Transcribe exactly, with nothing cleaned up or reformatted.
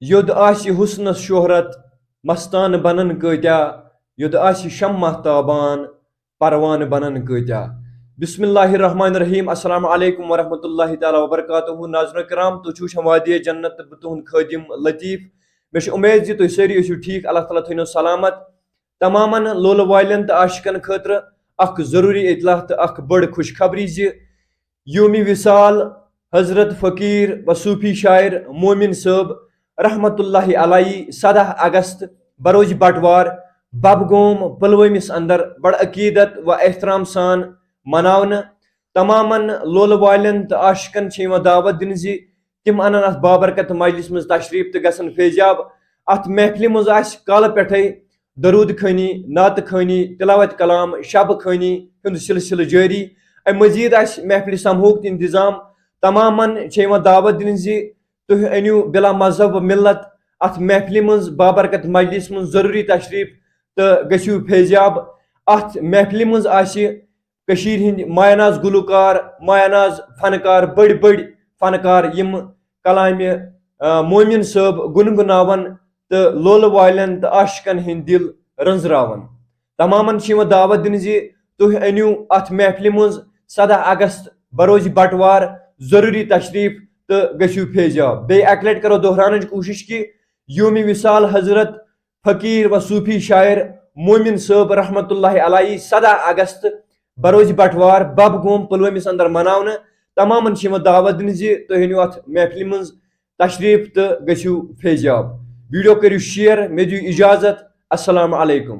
یوٚد آسہِ حسنس شہرت، مستانہٕ بنن کۭتیاہ۔ یوٚد آسہِ شمع تابان، پروانہٕ بنن کۭتیاہ۔ بسم اللہ الرحمن الرحیم۔ السلام علیکم ورحمۃ اللہ تعالیٰ وبرکاتہ۔ ناظرین کرام، تُہۍ چھِو وٕچھان وادی جنت تہٕ بہٕ تُہُنٛد خٲدِم لطیف۔ مےٚ چھِ اُمید زِ تُہۍ سٲری ٲسِو ٹھیٖک، اللہ تعالیٰ تھٲینو سلامت۔ تمامن لولہٕ والٮ۪ن تہٕ عاشقن خٲطرٕ اکھ ضروٗری اطلاع تہٕ اکھ بٔڑ خوشخبری زِ یومِ وصال حضرت فقیر و صوفی شاعر مومن صٲب رحمت اللہ علیہ سدہ اگست بروز بٹوار ببگوم پلوٲمِس اندر بڑ عقیدت و احترام سان مناونہٕ۔ تمامن لولہٕ والٮ۪ن تہٕ عاشقن چھِ یِوان دعوت دِنہٕ زِ تِم انن اتھ بابرکت مجلس منٛز تشریف تہٕ گژھن فیضیاب۔ اتھ محفلہِ منٛز آسہِ کالہٕ پٮ۪ٹھے درود خٲنی، نعت خٲنی، تلاوت کلام، شب خٲنی ہُنٛد سلسلہٕ جٲری۔ امہِ مزید آسہِ محفلہِ سمہوک تہِ انتظام۔ تمامن چھِ یِوان دعوت دِنہٕ زِ تُہۍ أنِو بلا مذہب و ملت اتھ محفلہِ منٛز بابرکت مجلس منٛز ضروٗری تشریف تہٕ گٔژھِو فیضیاب۔ اتھ محفلہِ منٛز آسہِ کٔشیٖرِ ہٕنٛدۍ مایہ ناز گلوکار، مایہ ناز فنکار، بٔڑۍ بٔڑۍ فنکار یِم کلامِ، آ، مومن صٲب گُنگُناون تہٕ لولہٕ والٮ۪ن تہٕ عاشقن ہٕنٛدۍ دِل رٔنٛزراون۔ تمامن چھِ یِوان دعوت دِنہٕ زِ تُہۍ أنِو اتھ محفلہِ منٛز سدہ اگست بروز بٹوار ضروٗری تشریف تہٕ گٔژھِو فیضیاب۔ بیٚیہِ اکہِ لٹہِ کرو دۄہراونٕچ کوٗشش کہِ یومِ وصال حضرت فقیر و صوفی شاعر مومن صٲب رحمت اللہ علیہ سدہ اگست بروز بٹوار ببگوم پلوٲمِس اندر مناونہٕ۔ تمامن چھِ یِوان دعوت دِنہٕ زِ تُہۍ أنِو اتھ محفلہِ منٛز تشریف تہٕ گٔژھِو فیضیاب۔ ویڈیو کٔرِو شیئر، مےٚ دِیِو اجازت۔ السلام علیکم۔